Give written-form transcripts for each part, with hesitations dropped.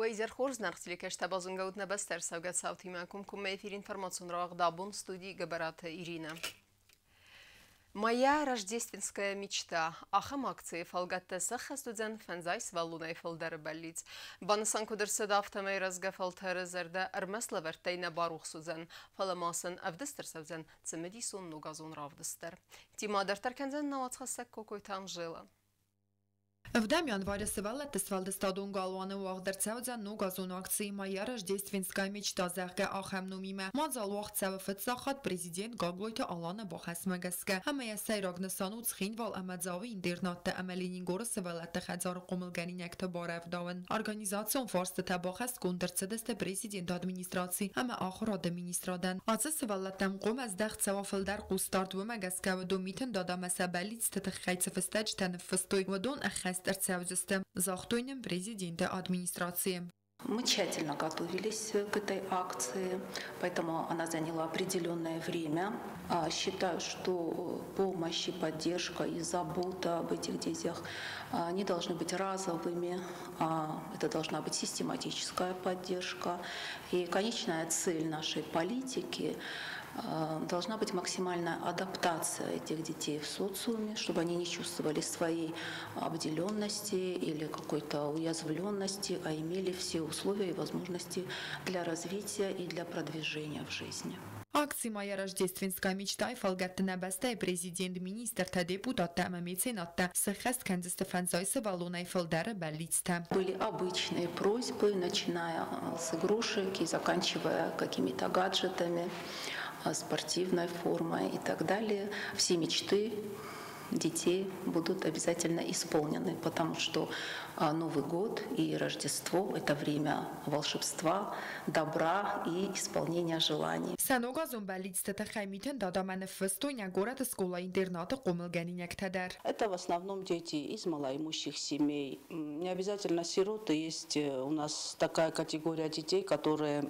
Уӕ изӕр хорз, зынаргъ телекӕсджытӕ, базонгӕ ут нӕ бӕстӕ ӕрцӕугӕ цаутимӕ. Комкоммӕ эфир информацион рауагъд абон, студийы Гӕбӕраты Иринӕ. «Моя рождественская мечта» ахӕм акцийы фӕлгӕтты сӕххӕст уыдзӕн фӕндзай сывӕллонӕй фылдӕры бӕллиц. Банысан куыд ӕрцыд, афтӕмӕй рӕзгӕ фӕлтӕры зӕрдӕ ӕрмӕст лӕвӕрттӕй нӕ барухс уыдзӕн, фӕлӕ ма сын ӕвдыст ӕрцӕудзӕн цымыдисон ногазон равдыст дӕр. Темӕ дарддӕр кӕндзӕн нӕ уацхӕссӕг Кокойты Анжела. 7 январы сывӕллӕтты сфӕлдыстадон галуаны уагъд ӕрцӕудзӕн ногазон акци «Моя рождественская мечта», зӕгъгӕ, ахӕм номимӕ. Мадзал уагъд цӕуы фыццаг хатт президент Гаглойты Аланы бахӕсмӕ гӕсгӕ ӕмӕ йӕ сӕйраг нысан у Цхинвал ӕмӕ Дзауы интернаттӕ ӕмӕ Ленингоры сывӕллӕтты хӕдзары хъомылгӕнинӕгты барӕвдауын. Организацион фарстытӕ бахӕсгонд ӕрцыдысты президенты администраци ӕмӕ ахуырады министрадӕн. Ацы сывӕллӕттӕм хъуамӕ здӕхт цӕуа фылдӕр хъусдард, уымӕ гӕсгӕ уыдон Митын Дадамӕ сӕ бӕллицты тыххӕй цы фыстӕджытӕ ныффыстой, уыдон ӕххӕст ӕрцӕудзысты, загътой нын президенты администрацийы. Мы тщательно готовились к этой акции, поэтому она заняла определенное время. Считаю, что помощь и поддержка и забота об этих детях не должны быть разовыми, это должна быть систематическая поддержка. И конечная цель нашей политики должна быть максимальная адаптация этих детей в социуме, чтобы они не чувствовали своей обделенности или какой-то уязвленности, а имели все условия и возможности для развития и для продвижения в жизни. Акци «Моя рождественская мечта» фӕлгӕтты нӕ бӕстӕйы президент, министртӕ, депутаттӕ ӕмӕ меценаттӕ сӕххӕст кӕндзысты фӕндзай сывӕллонӕй фылдӕры бӕллицтӕ. Были обычные просьбы, начиная с игрушек и заканчивая какими-то гаджетами, спортивной формой и так далее. Все мечты детей будут обязательно исполнены, потому что Новый год и Рождество – это время волшебства, добра и исполнения желаний. Сӕ ногазон бӕллицты тыххӕй Митын Дадамӕ ныффыстой нӕ горӕты скъола-интернаты хъомылгӕнинӕгтӕ дӕр. Это в основном дети из малоимущих семей. Не обязательно сироты, есть у нас такая категория детей, которые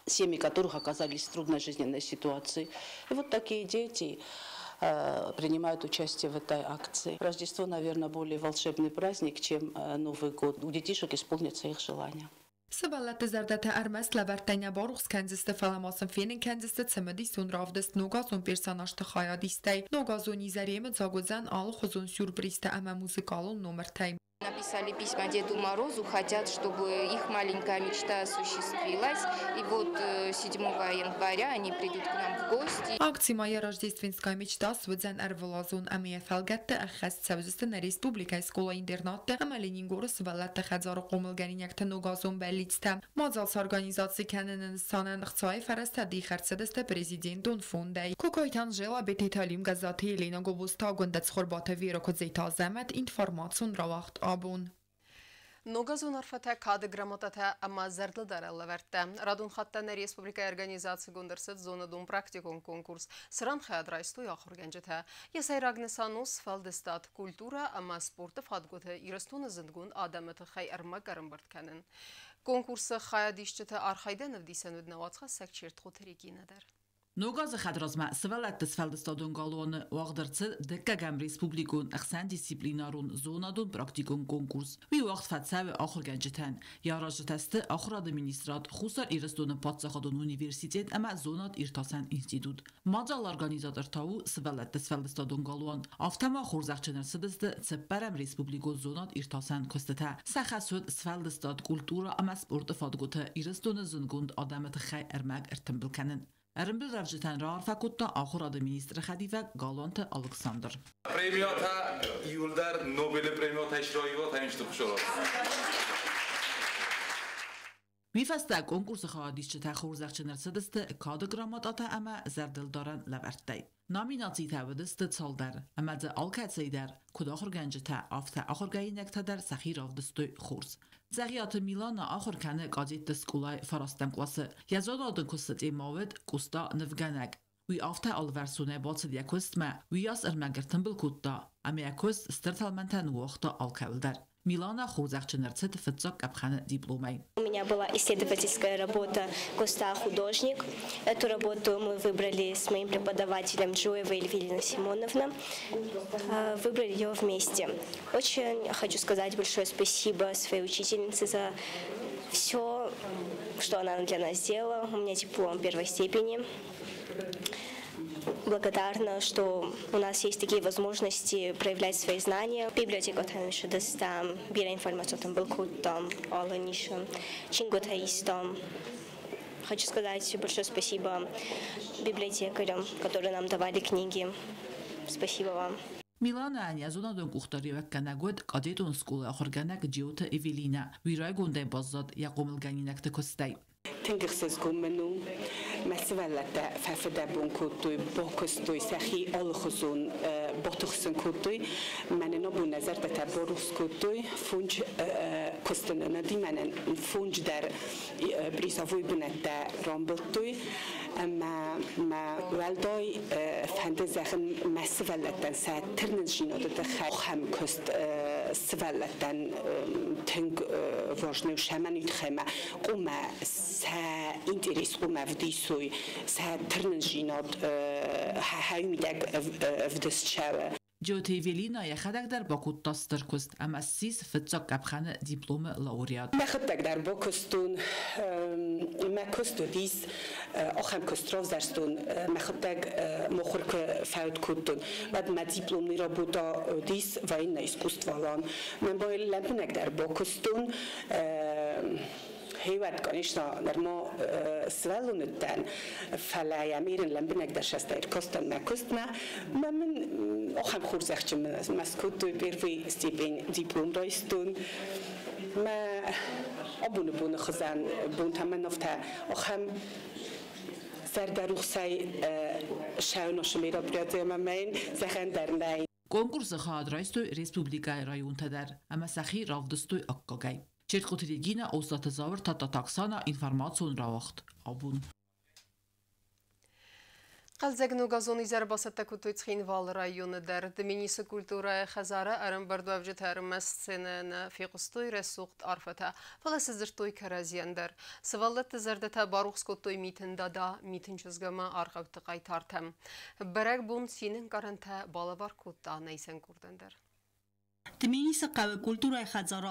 семьи которых оказались в трудной жизненной ситуации. И вот такие дети принимают участие в этой акции. Рождество, наверное, более волшебный праздник, чем Новый год. У детишек исполнится их желание. Сывӕллӕтты зӕрдӕтӕ ӕрмӕст лӕвӕрттӕй нӕ барухс кӕндзысты, фӕлӕ ма сын фенын кӕндзысты цымыдисон равдыст ногазон персонажты хайадистӕй. Ногазон изӕр йемыдзаг уыдзӕн алыхуызон сюрпризтӕ ӕмӕ музыкалон номыртӕй. Написали письма Деду Морозу, хотят, чтобы их маленькая мечта осуществилась. И вот 7 января они придут к нам в гости. Акци «Моя рождественская мечта» суыдзӕн ӕрвылазон ӕмӕ йӕ фӕлгӕтты ӕххӕст цӕудзысты нӕ республикӕйы скъола-интернатты ӕмӕ Ленингоры сывӕллӕтты хӕдзары хъомылгӕнинӕгты ногазон бӕллицтӕ. Мадзал сорганизаци кӕныны нысанӕн ӕхцайы фӕрӕзтӕ дих ӕрцыдысты президентон фондӕй. Кокойты Анжела, Бететы Алим, Гӕззаты Елена, Гобозты Агуындӕ, Цхуырбаты Вера, Куыдзеты Азӕмӕт, информацион рауагъд «Абон». Ногазон арфӕтӕ, кады грамотатӕ ӕмӕ зӕрдылдарӕн лӕвӕрттӕ. Радон хатт нӕ республикӕйы организацигонд ӕрцыд зонадон практикон конкурс, цыран хайад райстой ахуыргӕнджытӕ. Йӕ сӕйраг нысан у сфӕлдыстад, культурӕ ӕмӕ спорты фадгуыты Ирыстоны зындгонд адӕмы тыххӕй ӕрмӕг ӕрӕмбырд кӕнын. Конкурсы хайадисджыты архайдӕн ӕвдисӕн уыд нӕ уацхӕссӕг Чертхъоты Регинӕ дӕр. Ног азы хӕдразмӕ сывӕллӕтты сфӕлдыстадон галуаны уагъд ӕрцыд дыккӕгӕм республикон ӕхсӕндисциплинарон зонадон-практикон конкурс. Уый уагъд фӕцӕуы ахуыргӕнджытӕн. Йӕ аразджытӕ сты Ахуырады министрад, Хуссар Ирыстоны паддзахадон университет ӕмӕ зонад-иртасӕн институт. Мадзалы организатор та у сывӕллӕтты сфӕлдыстадон галуан. Афтӕ ма хорзӕхджын ӕрцыдысты цыппӕрӕм республикон зонад-иртасӕн куыстытӕ. Сӕ хӕс уыд сфӕлдыстад, культурӕ ӕмӕ спорты фадгуыты Ирыстоны зындгонд адӕмы тыххӕй ӕрмӕг ӕртымбыл кӕнын. Ӕрӕмбырдуӕвджытӕн раарфӕ кодта ахуырады министры хӕдивӕг Галуанты Алыксандр. Премиятӕ иууылдӕр Нобелы премиятӕ сраиват ӕнусты хуызӕн. Уый фӕстӕ конкурсы хайадисджытӕ хорзӕхджын ӕрцыдысты кады грамотатӕ ӕмӕ зӕрдылдарӕн лӕвӕрттӕй. Номинацитӕ уыдысты цалдӕр, ӕмӕ дзы алкӕцӕй дӕр, куыд ахуыргӕнджытӕ, афтӕ ахуыргӕнинӕгтӕ дӕр сӕхи равдыстой хорз. Дзӕгъиаты Милана ахуыр кӕны кадетты скъолайы фарастӕм къласы. Йӕ зонадон куысты темӕ уыд Къоста нывгӕнӕг. Уый афтӕ алыварсонӕй бацыд йӕ куыстмӕ, уыйас ӕрмӕг ӕртымбыл кодта, ӕмӕ йӕ куыст стыр тӕлмӕнтӕ ныууагъта алкӕуыл дӕр. Милана хорзӕхджын ӕрцыд фыццаг къӕпхӕны дипломӕй. У меня была исследовательская работа «Коста художник». Эту работу мы выбрали с моим преподавателем Джоевой Эльвириной Симоновна. Выбрали ее вместе. Очень хочу сказать большое спасибо своей учительнице за все, что она для нас сделала. У меня диплом первой степени. Благодарна, что у нас есть такие возможности проявлять свои знания. Библиотекӕтӕм ссыдыстӕм, бирӕ информаци ӕмбырд кодтам, алы нишы, чингуытӕ истам. Хочу сказать большое спасибо библиотекарям, которые нам давали книги. Спасибо вам. Миланӕн йӕ зонадон къухдариуӕггӕнӕг уыд кадетон скъолайы ахуыргӕнӕг Джиоты Эвелинӕ. Уый райгондӕй баззад йӕ хъомылгӕнинӕгты куыстӕй. Тынг ӕхсызгон мын у, мӕ сывӕллӕттӕ фӕфыдӕбон кодтой, бакуыстой, сӕхи алыхуызон батыхсын кодтой. Мӕнӕн абон нӕ зӕрдӕтӕ барухс кодтой. Фондз куысты нын уыди, мӕнӕн фондз дӕр призовой бынӕттӕ рамбылдтой. Ӕмӕ мӕ уӕлдай фӕнды зӕгъын мӕ сывӕллӕттӕн сӕ тырнындзинады тыххӕй. Ахӕм куыст сывӕллӕттӕн тынг важный у, сӕ мӕн тыххӕй мӕ хъуамӕ сӕ интерес хъуамӕ ӕвдисой, сӕ тырнындзинад хӕй мидӕг ӕвдыст цӕуы. Джиоты Эвелинӕ йӕхӕдӕг дӕр бакодта стыр куыст ӕмӕ ссис фыццаг къӕпхӕны дипломы лауреат. Мӕхӕдӕг дӕр бакуыстон, мӕ куыст уыдис, ахӕм куыст равзӕрстон, мӕхӕдӕг мыхуыр куы фӕуд кодтон, уӕд мӕ дипломный работа уыдис военное искусство. Мӕн лӕмбынӕгдӕр бакуыстон. Хевӕд, конечно, нырма сывӕллон уыдтӕн, фӕлӕ йӕм ирын лӕмбынӕгдӕр ӕркастӕн мӕ куыстмӕ. Мӕ мын ахӕм хорзӕхджын мӕ скодтой, первый степень диплом райстон. Мӕ абоны боны хуызӕн бонтӕ мӕн афтӕ ахӕм зӕрдӕрухсӕй сӕуносы мероприятиемӕ мӕн зӕгъӕн дӕр нӕй. Конкурсы хайад райстой республикӕйы районтӕ дӕр ӕмӕ сӕхи равдыстой аккагӕй. Чертхъоты Регинӕ, Остъаты Зауыр, Тадтаты Оксана, информацион рауагъд «Абон». Хъӕлдзӕг ногазон изӕр бацӕттӕ кодтой Цхинвалы районы дӕр. Дменисы культурӕйы хӕдзары ӕрӕмбырдуӕвджытӕ ӕрмӕст сценӕйӕ нӕ фехъуыстой рӕсугъд арфӕтӕ, фӕлӕ цы дзырдтой кӕрӕдзийӕн дӕр. Сывӕллӕтты зӕрдӕтӕ барухс кодтой Митын Дада, Митын чызг ӕмӕ аргъӕутты хъайтартӕ. Бӕрӕгбон цины ӕнкъарӕнтӕ балӕвар кодта нӕ исӕн къордӕн дӕр. Дменисы хъӕуы культурӕйы хӕдзары.